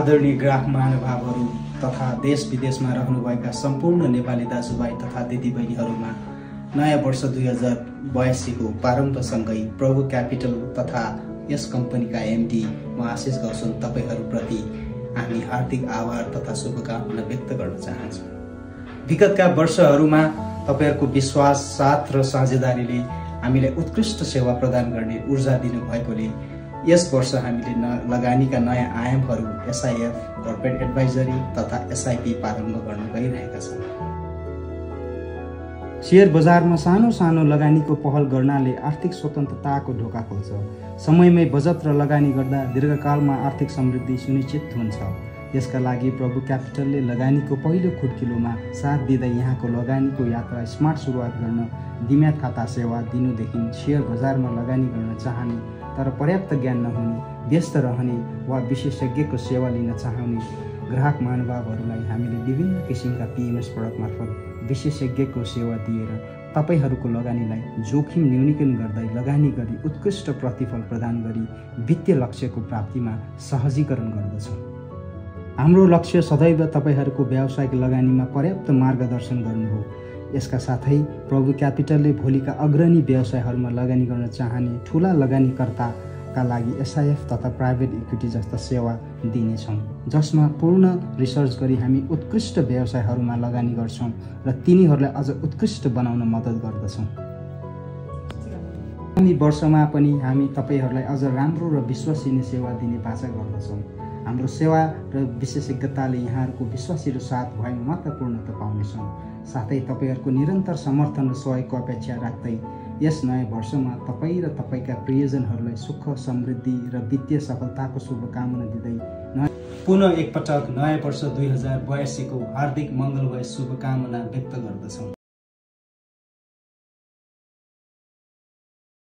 आदरणीय ग्राहक महानुभावहरू तथा देश विदेशमा रहनुभएका सम्पूर्ण नेपाली दाजुभाइ तथा दिदीबहिनीहरूमा नयाँ वर्ष 2082 को प्रारम्भसँगै प्रभु क्यापिटल तथा यस कम्पनीका एमडी म आशिष गौतम तपाईहरूप्रति हामी हार्दिक आभार तथा शुभकामना व्यक्त गर्न चाहन्छौँ। विगतका वर्षहरूमा तपाईहरूको विश्वास, साथ र साझेदारीले हामीलाई उत्कृष्ट सेवा प्रदान गर्ने ऊर्जा दिनुभएकोले यस वर्ष हामीले लगानीका नयाँ आयामहरू एसआइएफ, कर्पोरेट एडभाइजरी तथा एसआइपी प्रारम्भ गर्न गइरहेका छन्। शेयर बजारमा सानो सानो लगानीको पहल गर्नाले आर्थिक स्वतन्त्रताको ढोका खोल्छ। समयमै बचत र लगानी गर्दा दीर्घकालमा आर्थिक समृद्धि सुनिश्चित हुन्छ। यसका लागि प्रभु क्यापिटलले लगानीको पहिलो खुड्किलोमा साथ दिँदै यहाँको लगानीको यात्रा स्मार्ट सुरुवात गर्न डिम्याट खाता सेवा दिनुदेखि शेयर बजारमा लगानी गर्न चाहने तर पर्याप्त ज्ञान नहुने, व्यस्त रहने वा विशेषज्ञको सेवा लिन चाहने ग्राहक महानुभावहरूलाई हामीले विभिन्न किसिमका पीएमएस प्रडक्ट मार्फत विशेषज्ञको सेवा दिएर तपाईहरूको लगानीलाई जोखिम न्यूनीकरण गर्दै लगानी गरी उत्कृष्ट प्रतिफल प्रदान गरी वित्तीय लक्ष्यको प्राप्तिमा सहजीकरण गर्दछौँ। हाम्रो लक्ष्य सदैव तपाईहरूको व्यावसायिक लगानीमा पर्याप्त मार्गदर्शन गर्नु हो। यसका साथै प्रभु क्यापिटलले भोलिका अग्रणी व्यवसायहरूमा लगानी गर्न चाहने ठूला लगानीकर्ताका लागि एसआइएफ तथा प्राइभेट इक्विटी जस्ता सेवा दिनेछौँ, जसमा पूर्ण रिसर्च गरी हामी उत्कृष्ट व्यवसायहरूमा लगानी गर्छौँ र तिनीहरूलाई अझ उत्कृष्ट बनाउन मद्दत गर्दछौँ। आगामी वर्षमा पनि हामी तपाईहरूलाई अझ राम्रो र विश्वसनीय सेवा दिने बाचा गर्दछौँ। हाम्रो सेवा र विशेषज्ञताले यहाँहरूको विश्वासिलो साथ भएमा मात्र पूर्णता पाउनेछौँ। साथै तपाईहरूको निरन्तर समर्थन र सहयोगको अपेक्षा राख्दै यस नयाँ वर्षमा तपाईँ र तपाईँका प्रियजनहरूलाई सुख, समृद्धि र वित्तीय सफलताको शुभकामना दिँदै पुनः एकपटक नयाँ वर्ष 2082 को हार्दिक मङ्गलमय शुभकामना व्यक्त गर्दछौँ।